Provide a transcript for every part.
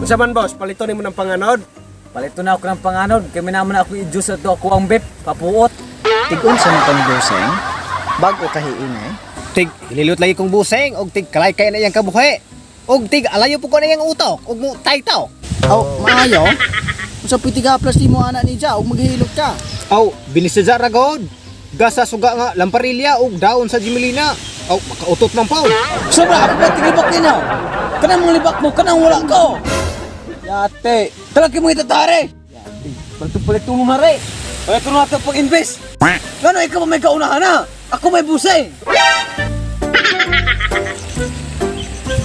Unsa man, boss, palito nimo ng panganod? Palito na ako ng panganod. Kay minaman ako i-juice ato ako ang bep. Papuot. Tigun sa mga kang buseng, bago kahiin eh. Tig hililot lagi kong buseng og tig kalay kay na iyang kabuhi. Og tig alayo po ko na iyang utok og mo taytaw. Aw, maayo. Unsa pwede ka plus mo ana ni Ja og maghilot ka. Aw, bilis sa jara god. Gasa suga nga lamparilya og daon sa Jimilina. Aw, makautot man po. Sobra ako ba tilibak niya? Kanang mga libak mo, kanang wala ko. Yate, talagi mo itatari. Yate, palito-palito mo mare. Palito na ito pag-invest. Ngano ikaw pa may kaunahan na? Ako may busay.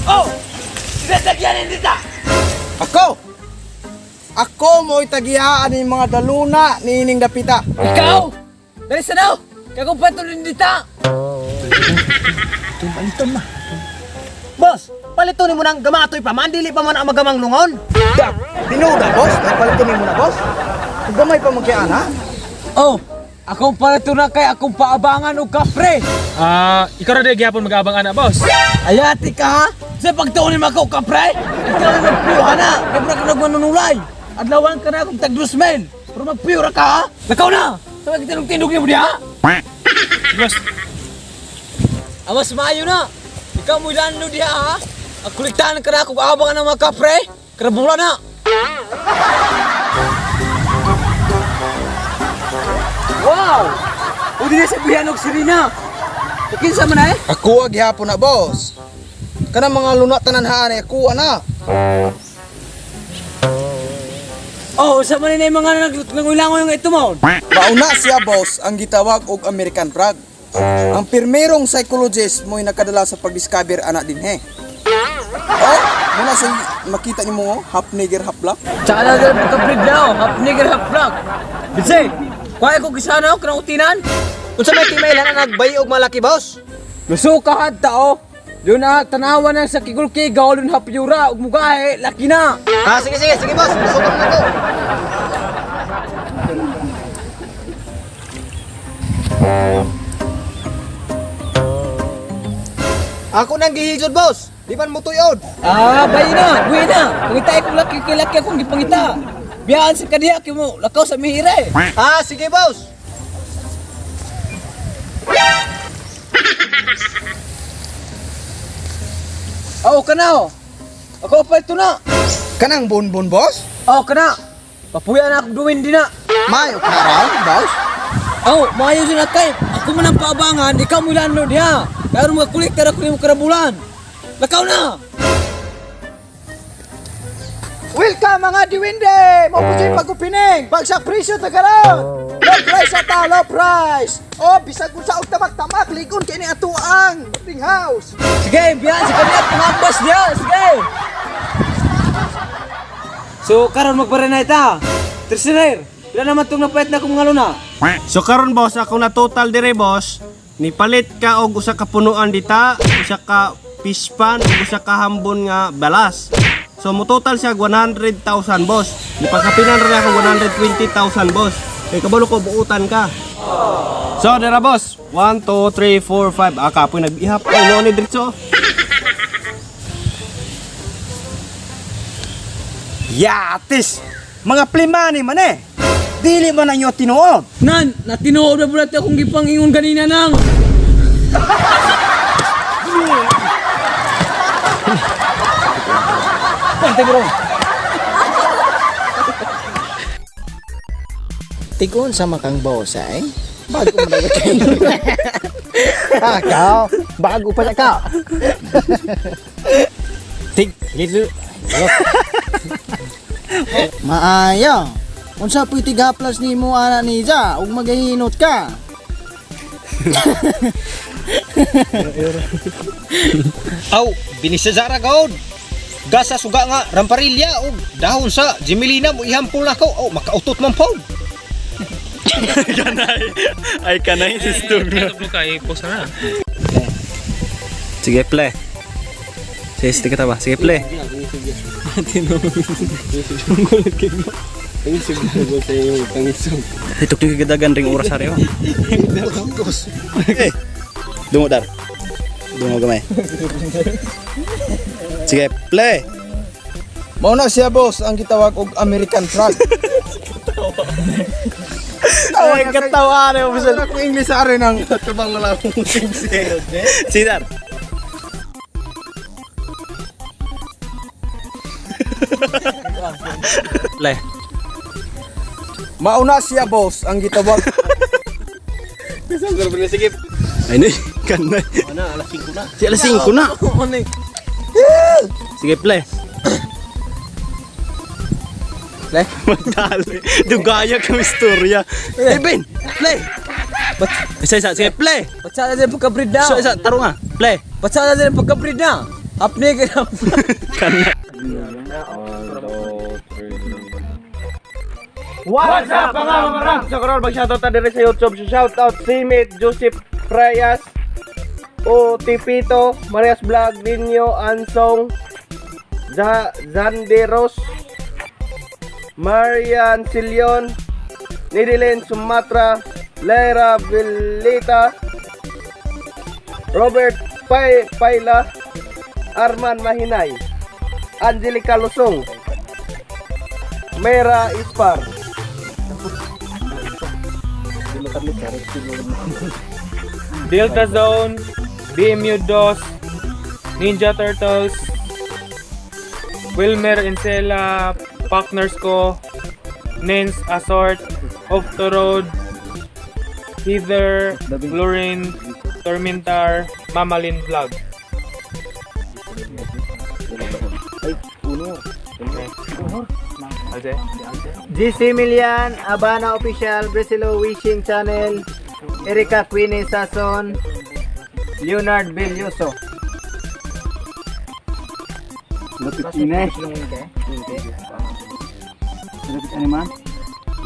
Oh! Sinasagyanin dita! Ako! Ako mo'y tagiyaan ni mga daluna ni ining dapita. Ikaw! Dali sa daw! Kaya kung patuloy dita! Boss, palito nimo nang gamatoy pa man dili pa man ang magamang lungon. Da, tinuod boss. Ay palito nimo na, boss. Ug gamay pa man kay ana. Oh! Akong palito na kay akong paabangan og kapre! Ah, ikaw ra gyapon mag-abang ana, boss. Ayati ka ha? Sa pagtuon ni Mako kapre! Ikaw ang magpiyuha na! Kaya mura ka nagmanunulay! Adlawan ka na akong tagdusmen! Pero magpiyura ka ha? Lakaw na! Sa mga tinong-tindog niyo mo diha? Boss, Amas maayo na! Ikaw mo ilan diha ha? Ang kuliktahan ka na akong abangan ng mga kapre! Karabula na! Wow! Udi na sa biyan og sirina! Kinsa man eh? Ako ang gihapon na, boss. Kanang mga luna tanan haan ay ako ana. Oh, sa man ni mga naglangoy-langoy nga ito mo. Mauna siya, boss, ang gitawag og American Frog. Ang pirmerong psychologist mo'y nakadala sa pagdiscover ana dinhe. Oh, muna sa makita nimo oh, half nigger half black. Tsaka na dyan pagka-breed na oh, half nigger, half black. Bitse, kuha ko gisana oh, kanang utinan. Unsa may timailan ang nagbay og malaki, boss? Luso ka had tao. Yun na, tanawa na sa kigulki, gawalon half yura, ug mugahe, laki na. Ah, sige sige, sige boss, musutok na ko. Ako nang gihigod, boss. Di man mo tuyod. Ah, bayi na, buwi na. Pangita akong laki, kay laki akong gipangita. Biyaan sa kadiya, kay mo, lakaw sa mihire. Ah, sige, boss. Oo, ka na oh. Ako pa ito na. Kanang bonbon, boss? Oo, ka na. Papuya na akong duwin din na. Mayo ka raw, boss. Oh, maayo na kay. Ako man ang paabangan, ikaw mo ilan diha. Karon mga kulik tara kunin mo karabulan. Lakaw na. Welcome mga diwinde! Mo po siya pag-upining! Bagsak presyo ta karon! Low price ata, low price! Oh, bisag unsa og tamak-tamak ligon kini atuang boarding house. Sige, biyan sa kanya pangambas diha. Sige. So karon magbaranay ta. Treasurer, pila naman tong napait na akong mga luna? So karon, boss, ako na total dire, boss. Nipalit ka og usa ka punuan dita, usa ka pispan ug usa ka hambon nga balas. So mo total siya 100,000, boss. Gipakapinan ra ako 120,000, boss. Kay kabalo ko buutan ka. So dira, boss, 1 2 3 4 5. Ah, kapoy nag-ihap. Ay, no ni diretso. Yatis! Mga plimani man eh. Dili man ang tinuod. Nan, natinuod na bulat akong gipangingon ganina nang. Pante bro. Tigon sa makang bosay, bago mo na kayo. Ah, kaw. Bago pa na ka. Tig, little. Maayo. Unsa pwede gaplas nimo ana ni Ja ug magahinot ka. Aw, binis sa Zara god. Gasa suga nga ramparilya og dahon sa Jimilina mo ihampol na ko. Aw, makautot man po. Ay kanay sistog na. ito kay post na. Sige, play. Sige, sige ka ba? Sige, play. Ito kay gadagan ring oras hari oh. Dungo dar. Dungo gamay. Sige, play. Mao na siya, boss, ang gitawag og American frog. Ay, katawa na Wala akong English sa are ng Tubang na lang. Sidar. Play. Mauna siya, boss, ang gitawag Sige. Ay, nay. Kanay. Ano, alas 5 na. Si alas 5 na. Sige, play. Play. Magdali. Dugaya kang istorya. Eh, Ben! Play! Isa, isa. Sige, play! Patsada din pagka-breed na. Isa, isa. Taro nga. Play! Patsada din pagka-breed na. Hapne ka na. Kana. What's up, mga mamarang? So karon mag-shoutout ta diri sa YouTube. So shoutout si Mate Joseph Reyes, O Tipito, Marias Vlog, Ninyo, Ansong, Zanderos, Marian Silion, Nidilin Sumatra, Lera Villita, Robert Paila, Arman Mahinay, Angelica Lusong, Mera Ispar. Delta Zone, BMU DOS, Ninja Turtles, Wilmer Encela, Partners ko, Nens Asort, Off the Road, Heather, Florin, Tormentar, Mamalin Vlog. Ay, uno. GC Milian, Abana Official, Bresilo Wishing Channel, Erika Queenie Sason, Leonard Belloso. Lapit ine. Lapit ani man.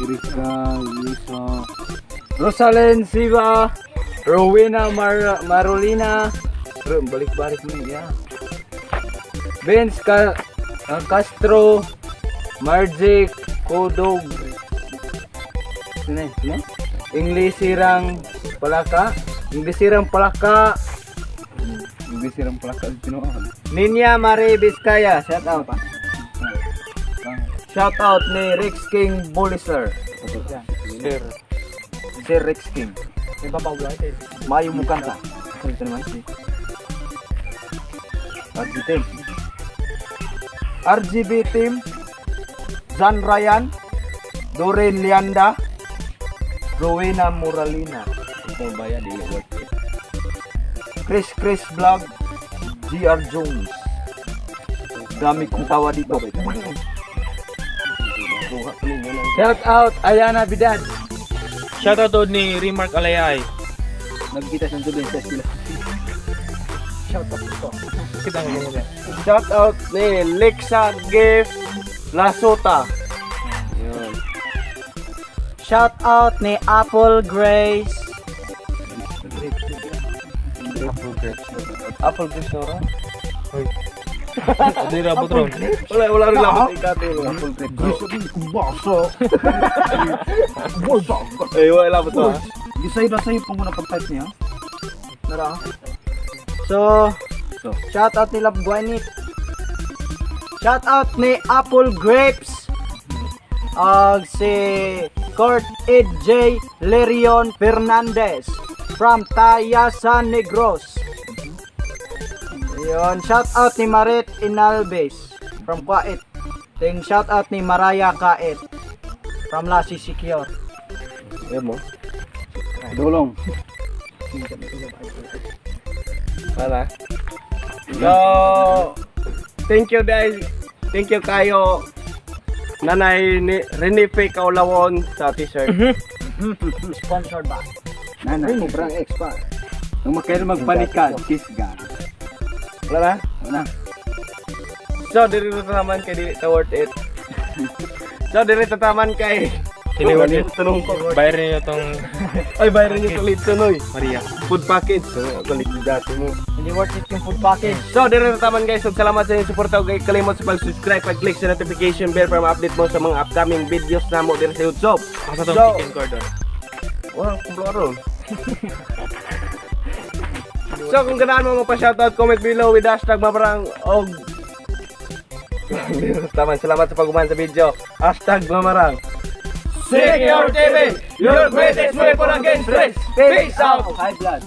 Erika Yuso. Rosalind Siva, Rowena Marolina. Balik-balik ni ya. Vince Castro, Margie Kodog. Sino? Sino? Inglesirang Palaka. Inglesirang Palaka. Inglesirang Palaka tinuod. Ninya Marie Vizcaya, shout out. Shout out ni Rex King Bulliser. Sir. Sir Rex King. Mayo mo kanta. Ito naman si RG Team. RGB Team, Zan Ryan, Doreen Lianda, Rowena Moralina. Chris Chris Vlog, GR Jones. Dami kong tawa dito. Shout out Ayana Bidad. Shoutout to ni Remark Alayay. Nagkita sa tubig sa sila. Kita mo mo. Shout out ni Lexa Gift Lasota. Shout out ni Apple Grace. Apple Grace Nora. Hindi na ron. Wala, wala rin lang ikati. Apple Grape. Kumbaso. Eh, wala ba to? Ah. Gisay na sa'yo pang una pag-type niya. Nara. So, shout out ni Love Guanit. Shout out ni Apple Grapes. Og si Kurt Ed J. Lerion Fernandez from Tayasan Negros. Ayun, shout out ni Marit Inalbes from Kuwait. Then shout out ni Maraya Kaet from Lasi Secure. Ayan mo. Dolong. Wala. So, thank you guys. Thank you kayo. Nanay ni Renife Kaulawon sa t-shirt. Sponsored ba? Nanay, sobrang expert. Nung makayo magpanikad, kiss God. Wala na? Wala. So, diri na taman kay dili ta worth it. So, diri ta taman kay Dili worth it. Tanong ko. Bayar niyo tong Ay, bayaran niyo kulit tunoy. Maria. Food package. Kulit dati mo. Hindi worth it yung food package. So, diri na taman guys. So, salamat sa inyong suporta. Huwag kayo kalimot sa pag-subscribe, pag-click sa notification bell para ma-update mo sa mga upcoming videos namo diri sa YouTube. Asa tong So, chicken cordon. Wow, kumploro. So, kung ganahan mo magpa-shoutout, comment below with #maparang og Tama, salamat sa pag-uman sa video. #Mamarang. Secure TV, your greatest weapon against stress. Peace out. High blood.